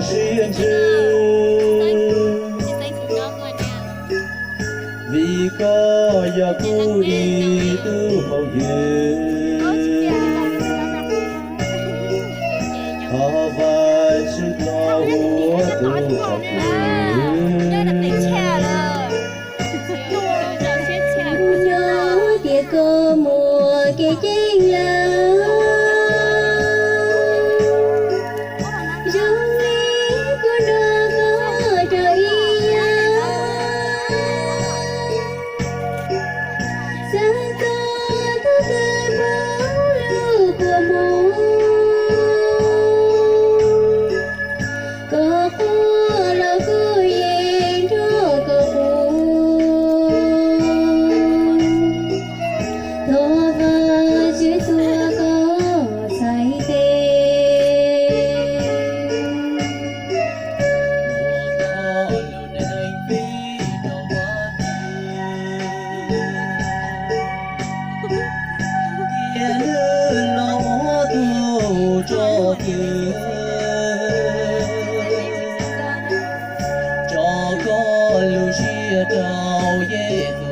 siab ntsws, vim koj yog kuv ib tug phooj ywg. Thov Vajtswv tus uas tus nyob tias koj muaj kev ceeb lawm, zoo li kuv nrog koj rau ib yam. Xav tau tus twg pab lub kua muag, koj quaj los kuv yeej nrog koj quaj. Thov Vajtswv tuav koj txhais tes. Tias nws los ua tus tso twg, tso koj lub siab rau Yexus.